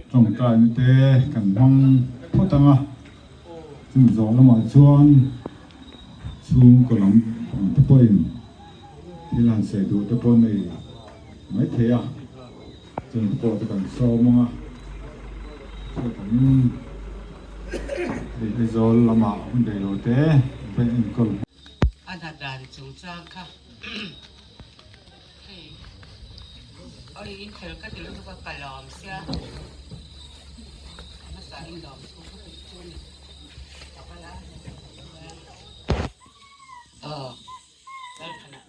Tawngtaina te kan hmang phawt ang a, chumi zawh lamah chuan chhungkaw lam ang te pawhin thil han sawi duh te pawh nei maithei a, chung te pawh chu kan sawm ang a, chuvangin hei Aizawl lamah hun rei lo te va enkawl. A hna dan chungchang kha hei oi in fel ka ti lutuk a ka lawm sia a hmasa in lawm chu ka ti chu ni ka kal a aw lalthana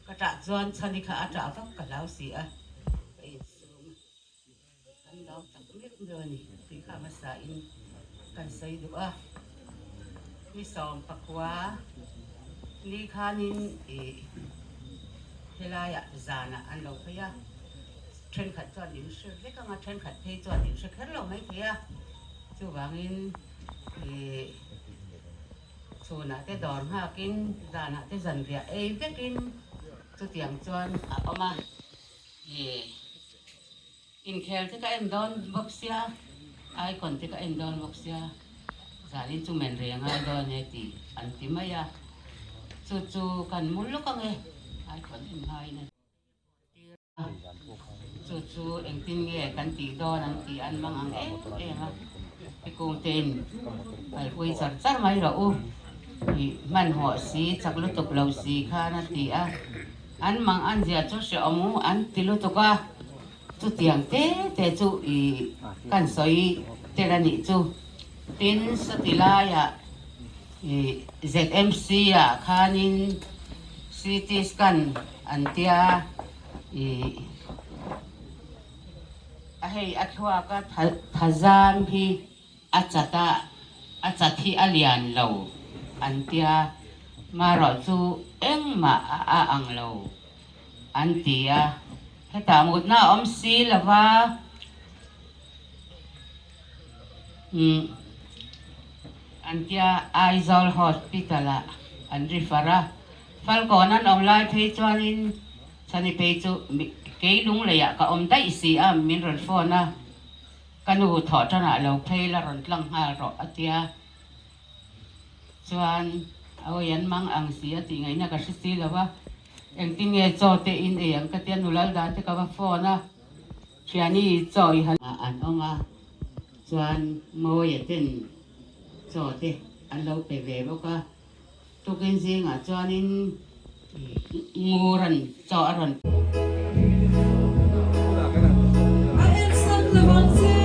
ka tah chuan chhani kha a tah vak ka hlau si a ka insum kan lo tak meuh meuh a ni tih kha hmasa in kan sawi duh a ni 19 ni khanin ih helaiah zanah an lo phei a thenkhat chuan in hre vek ang a thenkhat phei chuan in hre kher lo maithei a chuvangin Ih chhunah te dawr nghakin zanah te zanriah ei vekin chutiang chuan a awm a. Ih inkhel te ka en dawn bawk sia, icon te ka en dawn bawk sia, zanin chu men rei a ngai dawn e tih an ti mai a. Chu chu kan mu lawk ang e, icon en ngaiin a. Chu chu engtin nge kan tih dawn an tih an mang ang em em a, Pikungtein kalpui char char mai rawh u tih hmanhmawh si chak lutuk lo si khan a ti a, an mang an zia chu hrehawm u an ti lutuk a, chutiang te te chu i kan sawi tel a nih chu. Tin, sawti laiah i ZMC ah khanin CT scan an tia i a hei a thluak a thazam hi a chat a a chat hi a lian lo an tia marawh chu engmah a a ang lo an ti a hetah mutna a awm si lova umm an tia Aizawl hospital ah an refer a. Falkawn an awm lai phei chuanin Chhani phei chu kei lungleiah ka awm daih si a, min rawn phone a, ka nu thawh tanah lo phei la rawn tlang nghal rawh a tia. Chuan awi an mang ang si a tih ngaihna ka hre si lo va, engtin nge chaw te in ei ang ka tia nu Laldan te ka va phone a, Thiani chaw i han an awm a, chuan Mawia ten chaw te an lo pe ve bawk a. Tukin zingah chuanin Nguran chaw a rawn. A ensan lo ang che.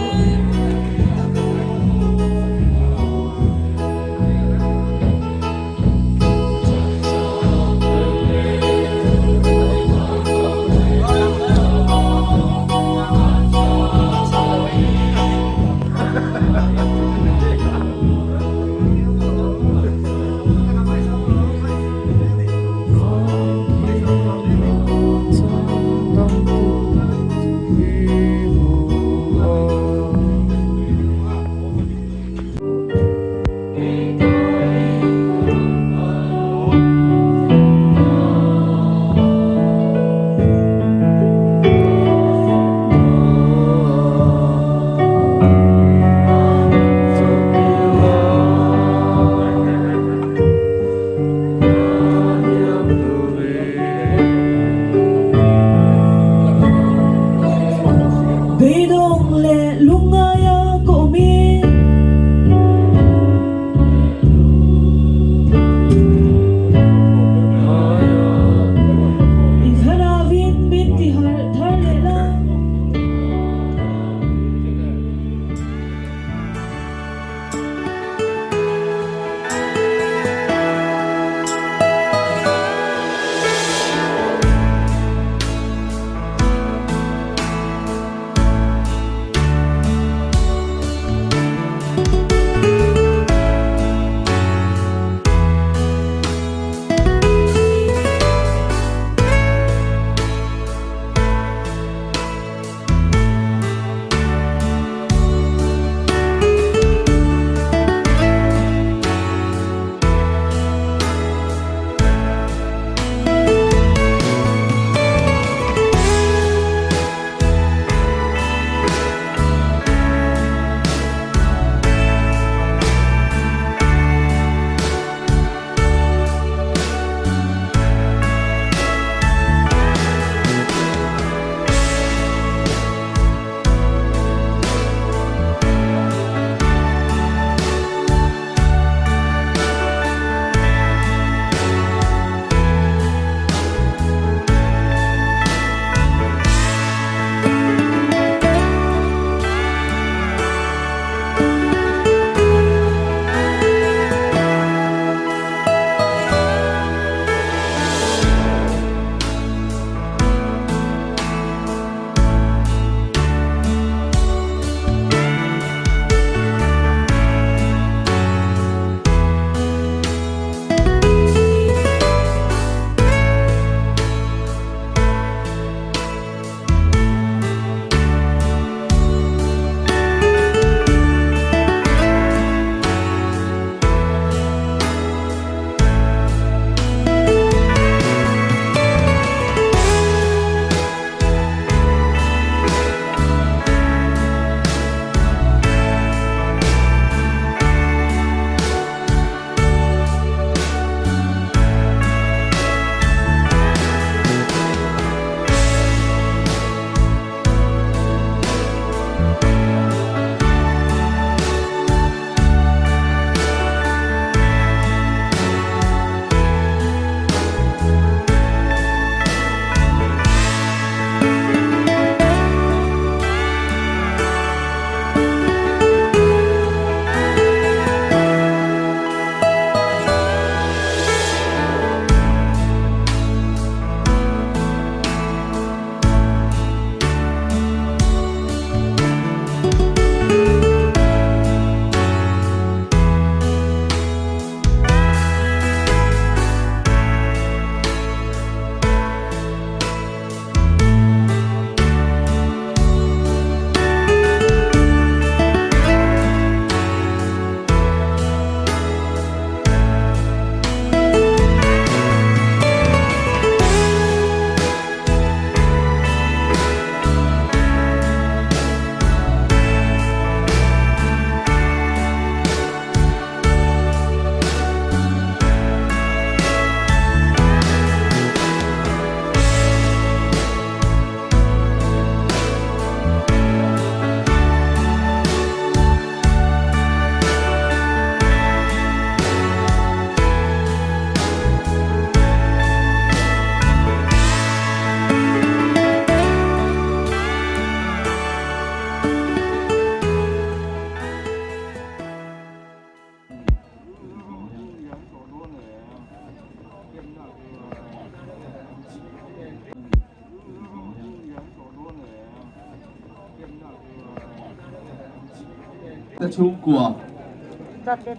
Te chhungkua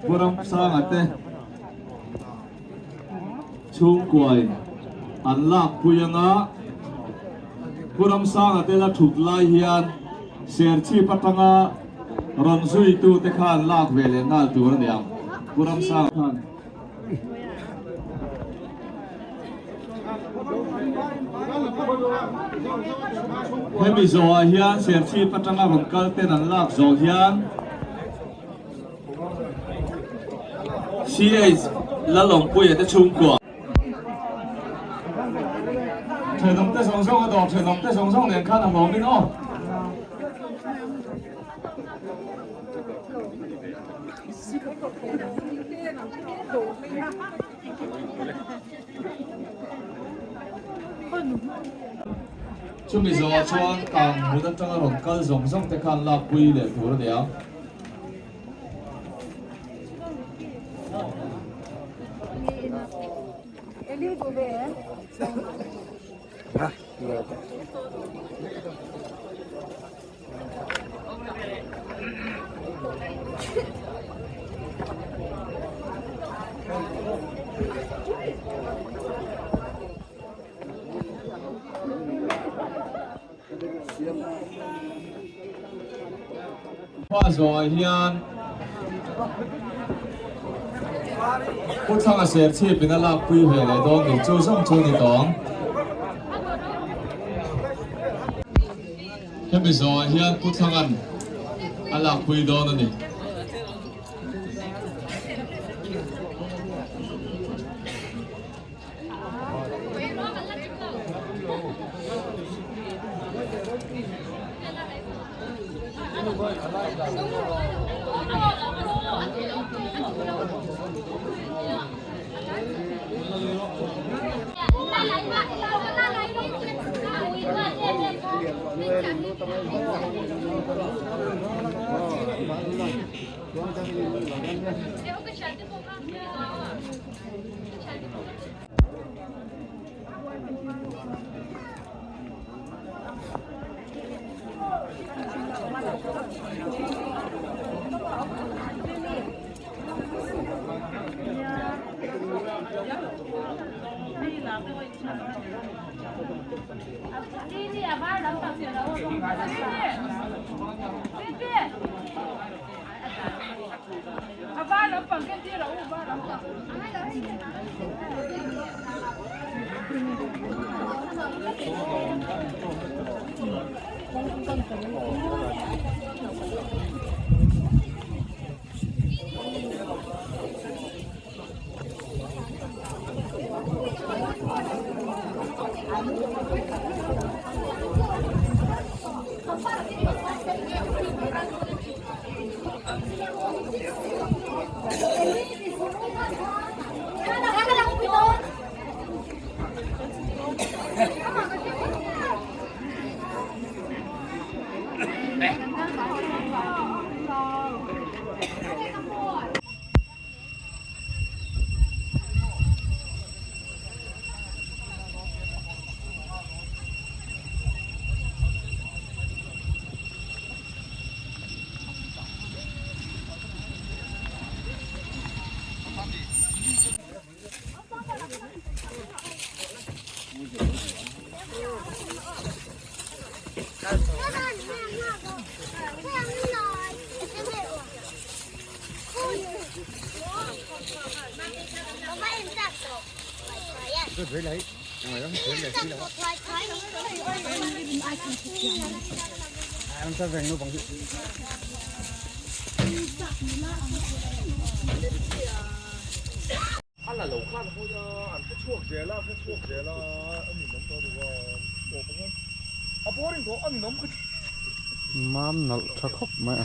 Pu Ramsanga te chhungkuain an lakpui anga Pu Ramsanga te la thut lai hian Serchhip atanga rawn zuitu te khan lak ve leh nghal tur a ni ang. Pu Ramsanga khan. Hemi zawhah hian Serchhip atanga rawn kal ten an lak zawh hian CH Lalawmpuia te chhungkua thenawmte zawng zawng a dawr thenawmte zawng zawng nen khan a hlawmin aw. Chumi zawhah chuan kang hmun atanga rawn kal zawng zawng te khan lakpui leh tur a ni ang. Hma zawhah hian Pu Thanga Serchhip in a lakpui ve leh dawn ni chu zawng chu ni tawh ang. Hemi zawhah hian Pu Thlanga'n a lakpui dawn a ni. Mam nalh tha khawp mai a.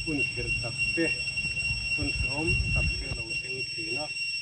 Hun khirh tak te, hun hrehawm tak te a lo thleng thin a.